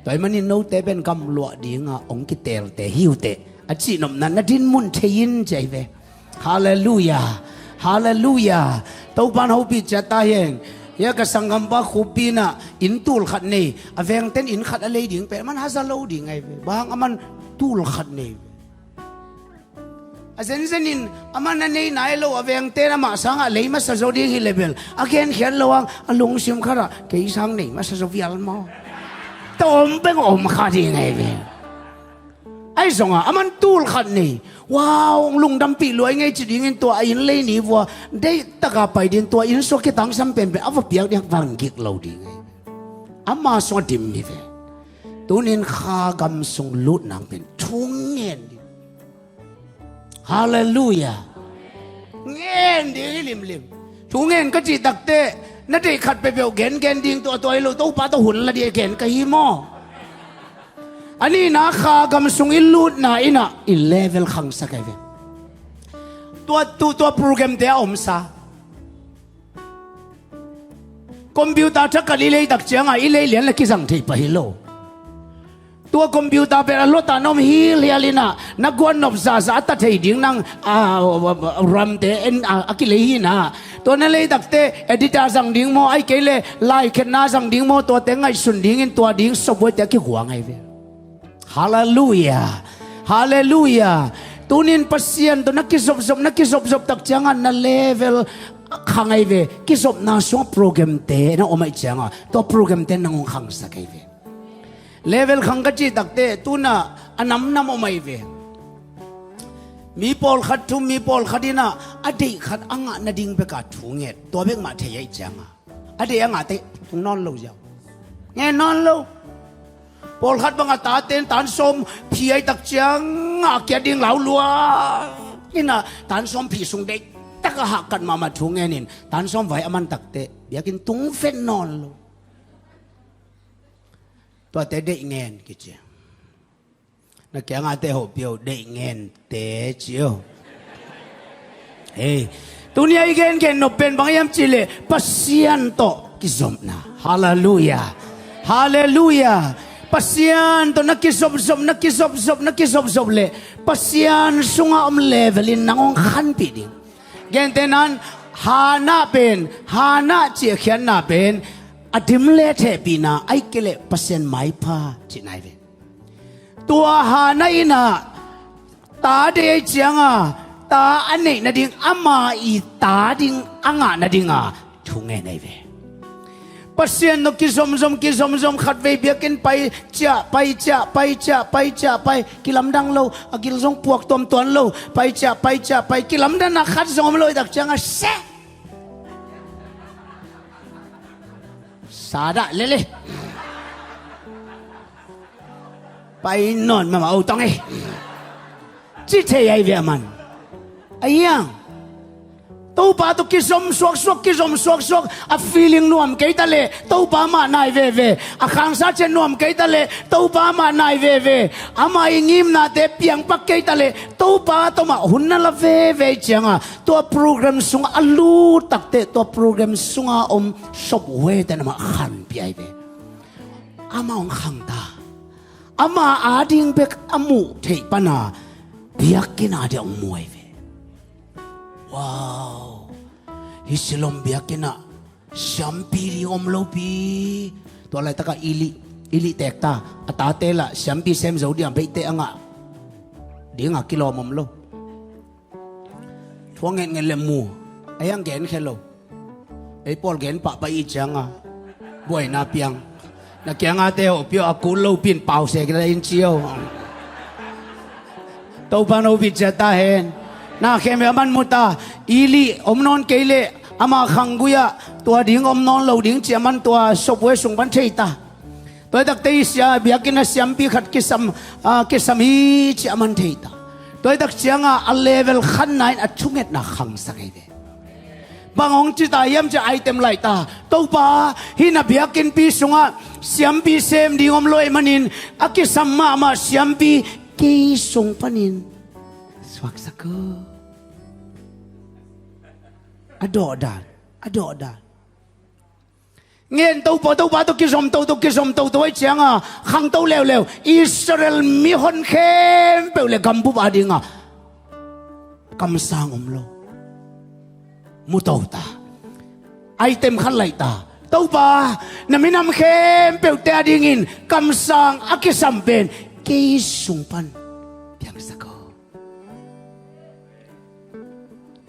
Tua ahih manin note pen gamluah dinga hong kiteelte hi uh teh, a cihnopna na dinmun thei in ci ahi ve. Halleluiah. Halleluiah. Topa'n hopih ciat ta hen. Hia ka sanggampa Khup Pi in ah inn tul khat nei. A vengte'n inn khat a lei ding pen aman haza lo ding ahi ve. Bang hang? Aman tul khat nei ve. A zenzen in aman a nei nai lo, a vengte'n amah sangah lei masa zaw ding hi leh bel a genkhiat lo hang, a lungsim khatah kei sang nei masa zaw vial maw? Tawm peng om kha ding ahi ve. Ahi zongin aman tul khat nei. Wow, hong lungdampih lua ing ei ci dingin tua a inn lei ni vua deihtakin pai ding, tua inn sung a kitangsam penpen a va piak ding, van gik lo ding ahi. Ama sungah dim hi ve. Tuni-in kha gam sung lut nang pen thu ngen ding. Halleluiah. Ngen ding hi limlim. Thu ngen ka cih takteh na deih khat peuhpeuh gengen ding, tua tua hi lo, Topa tawh hun la ding gen ka hi maw? A nihna, kha gam sung i lutna in ah i level khangsak ahi ve. Tua, tu, tua programte a omsa. Computer thakhat i leitak ciangin i lei lian leh kizang thei pah hi lo. Tua computer pen a lota na om hilhial in ah, na guan nop zahzah a ta thei ding nang, a, ramte en, a, a kilei hi in ah. Tua na lei takteh editor zang ding maw, ahih kei leh laikhetna zang ding maw, tuate ngaihsun dingin tua ding software-te a kiguang ahi ve. Halleluiah. Halleluiah. Tuni-in Pasian tawh na kizopzop, na kizopzop tak ciangin na level khang ahi ve. Kizopna sungah programte na om ahih ciangin tua programte nang hong khangsak ahi ve. Level khang ka cih takteh tu-in ah a namnam om ahi ve. Mi pawlkhat thu, mi pawlkhat in ah a deih khat a ngah nading bek a thu nget, tua bek mah thei ahih ciangin a deih a ngahte tung nawn lo ziau. Ngen nawn lo. Pawlkhat bang a tate'n tan sawm phi ahih tak ciangin a kiat ding lau lua in ah tan sawm phi sung deihtak a hahkat mahmah thu ngenin tan sawm vai a man takteh biakinn tung vet nawn lo. Tuate deih ngen kici. Na kiangahte hopih o, deih ngente ci o. Hei, tuni-a i gengen nop pen bang hiam cih leh Pasian tawh kizopna. Halleluiah. Halleluiah. Pasian tawh na kizopzop, na kizopzop, na kizopzop leh Pasian sungah om level in nang hong khanpih ding. Gentehna in Hannah pen, Hannah cih a khiatna pen a dim leh hehpihna, ahih kei leh Pasian maipha cihna ahi ve. Tua Hannah in ah ta deih ahih ciangin ta a neih nading, ama ii ta ding a ngah nadinga thu ngen ahi ve. Pasian tawh kizomzom, kizomzom, khatvei biakinn pai ciah, pai ciah, pai ciah, pai ciah, pai, kilamdang lo, a gil zong puak tuamtuam lo, pai ciah, pai ciah, pai, kilamdanna khat zong om lo ahih tak ciangin seh. Sa dah lele. Pai nawn mahmah o tong e. Ci thei ahi ve aman. A hiang. Topa tawh kizom suaksuak, kizom suaksuak. A feeling nuam kei ta leh Topa mah nai veve. A khangsa ciat nuam kei ta leh Topa mah nai veve. Ama ii ngimnate piangpak kei ta leh Topa tawh mah hun na la veve ahih ciangin tua program sungah a lut takteh tua program sunga om software-te in amah khanpih ahi ve. Amah hong khang ta. Ama ading bek a muh theih pan a biakinn ading hong mu ahi ve. Wow. Hih Shillong biakinn ah Siampi ding om lopi. Tua laitakah Eli, Eli teek ta. A tate lah siampi sem zo ding a beihte a ngah ding a kilawm om lo. Thu a ngetnget le mu. Ei ang gen khe lo. Ei pawl gen pahpah i cianga buaina piang. Na kianga te hawh piawh a kul lo pin pause kila in cio. Topa no bit cia ta hen. Na khem a man mu ta. Eli om nawn kei leh ama khanggui ah tua ding om nawn lo ding cia man tua sopue sung pan thei ta. Tua i takte i sia biakinn a siampi khat kisam, ah, kisam hi cia man thei ta. Tua i tak cianga a level khanna in a thungetna khangsak ei ve. Bang hong ci ta hiam cia item laih ta. Topa, hih na biakinnpi sungah siampi sem ding om lo ei manin a kisam mahmah siampi kei sung panin suaksak o. A dawhdan, a dawhdan. Ngen Topa, Topa tawh kizom toto, kizom toto ei cianga khangto leuleu Israel mihon khempeuh le gambup a dinga kamsang om lo. Mu to ta. Item khat laih ta. Topa, na minam khempeuhte a dingin kamsang a kisam pen kei sung pan piangsak o.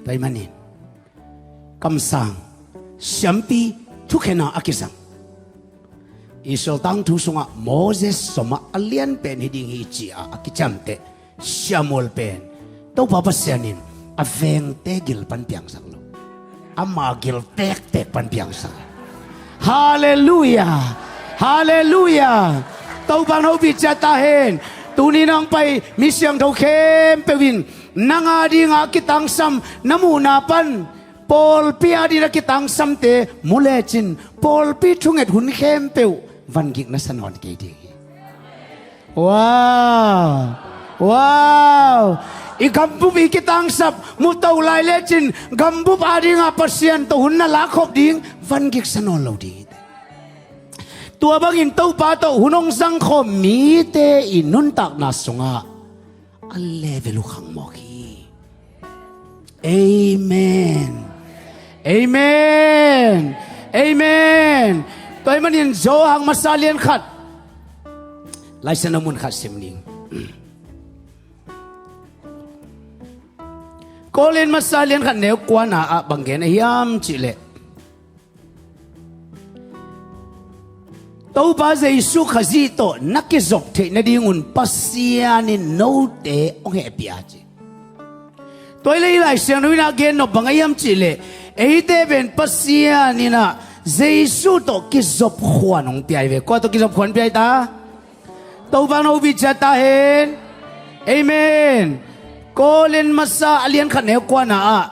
Tua ahih manin kamsang siampi thukhena a kisang Israel tangthu sungah Moses soma a lianpen hi ding hi ci-a a kiciamteh Samuel pen Topa Pasian in a vengte gil pan piangsak lo, ama gil tektek pan piangsak. Halleluia. Halleluia. Topa no bit cia ta hen. Tuni nang pai mi siangtho khempeuh in nang a dinga kitangsam na muhna pan pawlpi a ding a kitangsamte mu lecin pawlpi thunget hun khempeuh vangik na sa nawn kei ding hi. Wow. Wow. I gambup i kitangsap mu to lai lecin gambup a dinga Pasian tawh hun na lakkhop ding vangik sa nawn lo ding hi. Tua bangin Topa tawh hun hong zangkhawm mite i nuntakna sungah a level uh khang mawk hi. Amen. Amen. Amen. Tua ahih manin Johan masa lian khat, Laisiangtho mun khat sim ning. Korin masa lian khat neu kuana ah bang gen a hiam cihleh Topa Jesu Khazih tawh na kizop theih nadingun Pasian in note hong hehpih a ci. Tua hi leh hih Lai Siangtho in a gen nop bang a hiam cihleh eite pen Pasian in ah Jesu tawh kizop khuan hong pia hi ve. Kua tawh kizop khuan pia hi ta? Topa no bit cia ta hen. Amen. Korin masa a lian khat neu kuana ah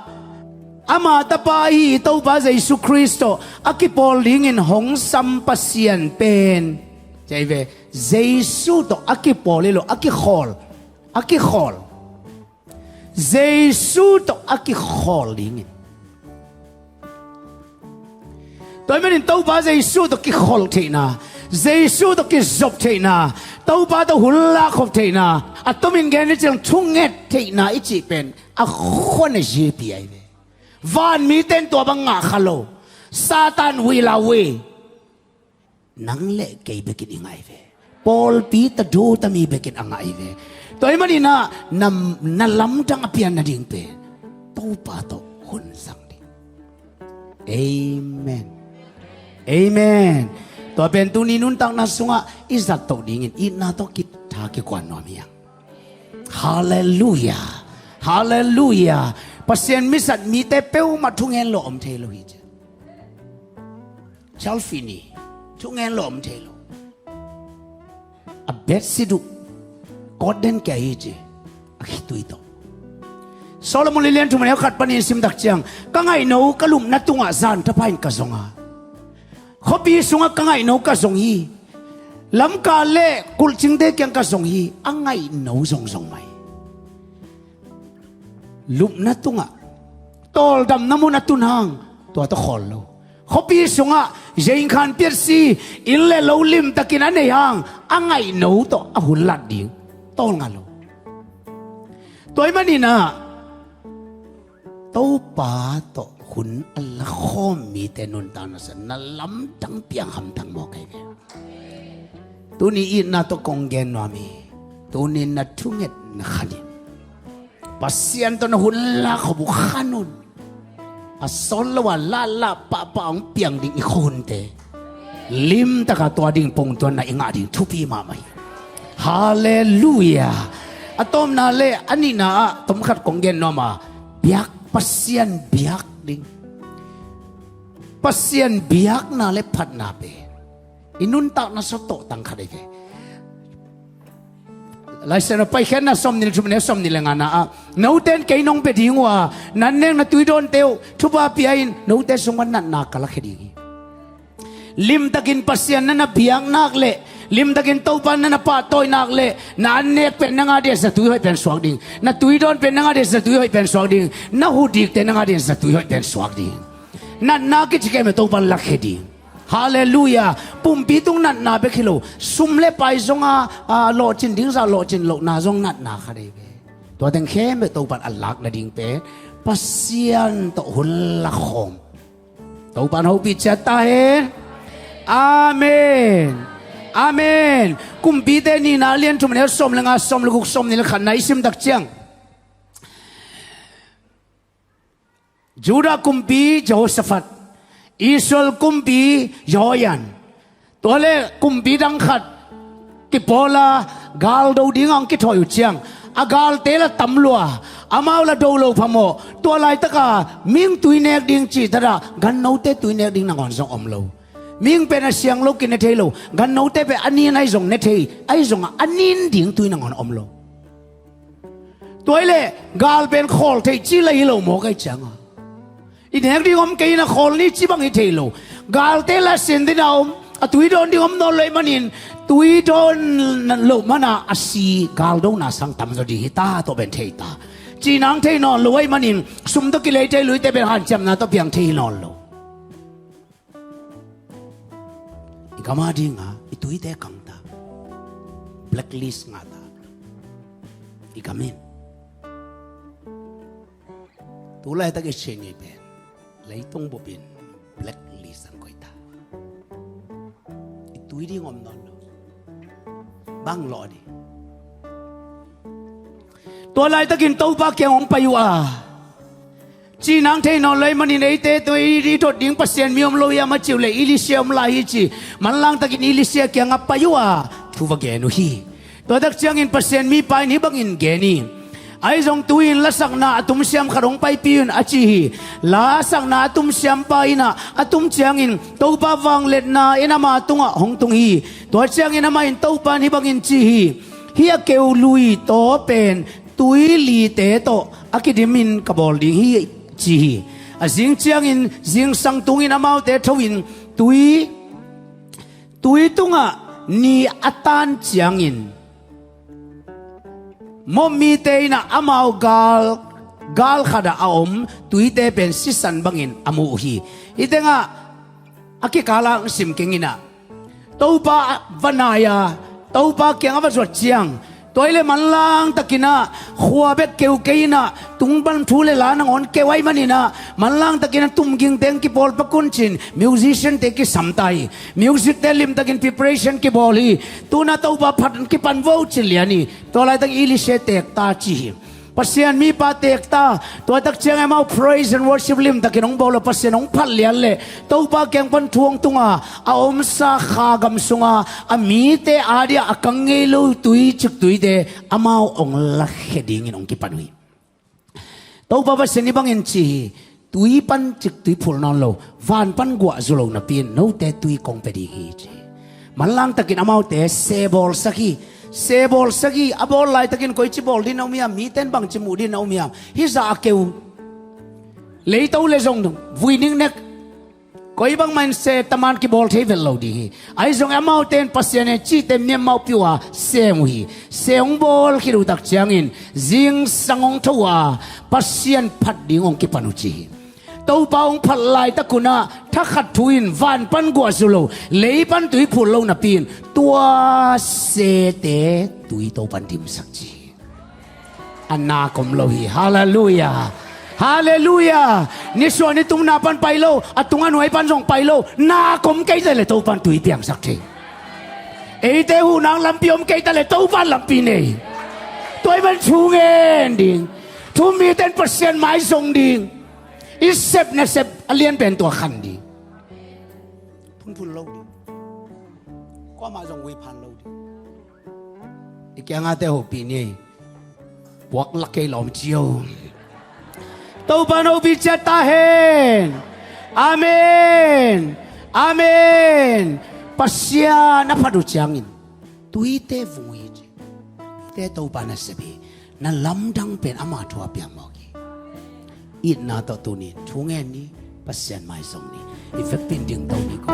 ama tapa ahi Topa Jesu Khrist tawh a kipawl dingin hong sam Pasian pen, ci hi ve, Jesu tawh a kipawl hi lo, a kikhawl, a kikhawl. Jesu tawh a kikhawl dingin. Tua ahih manin Topa Jesu tawh kikholh theihna, Jesu tawh kizop theihna, Topa tawh hun lakkhop theihna, a tomin gen ni ciang thunget theihna i cih pen a khuan a zipi ahi ve. Vanmite in tua bang ngah kha lo. Satan will away. Nang le kei bekin i ngah hi ve. Pawlpi tadu tami bekin a ngah hi ve. Tua ahih manin ah na, na lamdang a pian nading pen Topa tawh hun zang ding. Amen. Amen. Tua pen tuni nuntakna sungah i zat toh dingin itna tawh kitha kikuan nuam hi hang. Halleluia. Halleluia. Pasian mizat mite peuhmah thungen lo om thei lo hi ci. Chalfini thungen lo om thei lo. A bedsheet uh kawtden kia hi ci. A khitui tawh. Solomon lilian thum a neu khat panin sim tak ciang, ka ngaihno ka lupna tungah zan thapha in ka zong a, khuapi sungah ka ngaihno ka zong hi. Lamka le kulhcingte kiang ka zong hi. A ngaihno zongzong mai. Lupna tungah tawldamna mun a tun hang tua tawh khawl lo. Khuapi sungah zeingkhan piatsi inn le lo limtakin a nei hang a ngaihno tawh a hun lat ding tawlnga lo. Tua ahih manin ah Topa tawh hun a lakhawm mite nuntakna sa na lamdang piang hamtang mawk ahi ve. Tuni itna tawh kong gen nuam hi. Tuni na thungetna khan in Pasian tawh na hun lakhawm uh khan un. A sawt lo a lahlah pahpah hong piang ding i khuahunte limtaka tua ding pongtuanna i ngah ding thupi mahmah hi. Halleluiah. A tawpna le a nihna ah tomkhat kong gen nuam a, biak, Pasian biak ding. Pasian biakna le phatna pen i nuntakna sawt tawh tang khat ahi ve. Laisiangtho Paikhiatna sawmnih le thum, neu sawmnih le ngana ah, note in kei nong pia ding uh a, na annek na tuidawnte uh thupha pia in, note sungah natna ka lakhia ding hi. Limtakin Pasian na na biak nak le, limtakin Topa na na pahtawi nak le, na annek pen na ngah ding a zatui hoih pen suak ding, na tuidawn pen na ngah ding a zatui hoih pen suak ding, na hudikte na ngah ding a zatui hoih pen suak ding. Natna kici kei mah Topa lakhia ding. Halleluiah. Pumpi tung natna bek hi lo, sum le pai zong a, a, lawhcin ding zah lawhcin lohna zong natna khat ahi ve. Tua teng khempeuh Topa in a lak nading pen Pasian tawh hun lakhawm. Topa in hopih ciat ta hen. Amen. Amen. Kumpite nihna a lian thum, neu sawm le nga, sawm le guk, sawmnih le khatna i sim tak ciang, Judah kumpi Jehoshaphat, Israel kumpi Jehoiakim, tua le kumpi dang khat kipawl a, galdo dingah hong kithawi uh ciang, a galte la tam lua, amau la do lo phamawh. Tua laitaka mihing tui nek ding cih tadah gannote tui nek ding nangawn zong om lo. Mihing pen a siang lo kine thei lo, gannote pen a nin ahi zong ne thei, ahi zongah a nin ding tui nangawn om lo. Tua hi leh gal pen khawl theih cih la hi lo mawk ahi cianga, i nek ding om kei in a khawl ni cih bang hi thei lo. Galte la sin ding a om, a tui dawn ding om nawn lo ahih manin, tui dawn loh mana a si galdona sang tamzaw ding hi ta tawh pen thei ta. Cihnang thei nawn lo ahih manin, sum tawh kilei thei luite pen hanciamna tawh piang thei hi nawn lo. I gam a dinga i tuite kang ta, blacklist ngah ta. I gam in tu laitak i Chin i pen leitung bupin blacklist an koih ta. I tui ding om nawn lo. Bang lawh ding. Tua laitakin Topa kiang hong pai uh a, cihnang thei nawn lo ahih manin eite tawh i, i dot ding Pasian mi om lo hiam a cih uh leh Elisha om lai hi ci. Manlangtakin Elisha kiangah pai uh a thu va gen uh hi. Tua tak ciangin Pasian mipa in hih bangin gen hi. Ahi zong tu-in lasakna a tumsiam khat hong paipih un a ci hi. Lasakna a tumsiampa in ah a tum ciangin Topa vangliatna in ama tungah hong tung hi. Tua ciangin amah in Topa in hih bangin ci hi. Hih a keu lui taw pen tui lite tawh a kidimin ka bawl ding hi ci hi. A zing ciangin zingsang tungin amaute tho in tui, tui tungah ni a tan ciangin mawhmite in ah amau gal, gal khatah a om tuite pen sisan bangin a mu uh hi. Hih tengah a kikala hong sim keng in ah Topa va nai a, Topa kiangah va zuat ciang, tua hi leh manlangtakin ah khua bek keu kei in ah tungpan thu le la nangawn keu ahih manin ah manlangtakin ah tumgingte hong kipawl pak un ci-in musiciante kisam ta hi. Musicte limtakin preparation kibawl hi. Tu-in ah Topa phat kipan vo ci lian hi. Tua laitak Elisha teek ta ci hi. Pasian mipa teek ta. Tua tak ciang amau praise and worship limtakin hong bawl a, Pasian hong phat lian leh Topa kiang pan thu hong tung a, a omsa Kha gam sunga a mite adia a kang ngei lo tui, ciktuite amau hong lakhia dingin hong kipan uh hi. Topa Pasian hih bangin ci hi. Tui pan ciktui phul nawn lo, van pan guah zu lo napi-in note tui kong pia ding hi ci hi. Manlangtakin amaute se bawlsak hi. Se bawlsak hi. A bawl laitakin koici bawl ding na om hiam, mite in bangci muh ding na om hiam, hih zah a keu leito le zong vui niknek, koi bangmah in se taman kibawl thei vet lo ding hi. Ahi zong amaute in Pasian e cihte miammauh piuh a sem uh hi. Se hong bawl khit uh tak ciangin zingsang hong tho a, Pasian phat ding hong kipan uh ci hi. Topa hong phat laitak un ah thakhat thu in van pan guah zu lo, lei pan tui phul lo napi-in tua sete tui Topa in dimsak ci hi. A nak om lo hi. Halleluiah. Halleluiah. Nisuah nitumna pan pai lo, a tung a nuai pan zong pai lo. Na a kom kei ta le Topan tui piangsak thei. Eite huhnang lampi om kei ta le Topan lampi nei. Tua i ban thu ngen ding. Thu miten Pasian mai zong ding. I sep na sep a lian pen tua khan ding. Phunphun lo ding. Kuamah zong ui phan lo ding. I kiangate hopih ni. Puak lak kei lawm cio. Topan hopih ciat ta hen. Amen. Amen. Pasian a phat uh ciangin tuite vung uh hi ci. Tuite Topan a sep hi. Na lamdang pen ama thu a piang mawk hi. Itna tawh tuni thu ngen ni. Pasian mai zong ni. I vekpi in dingto ni ko.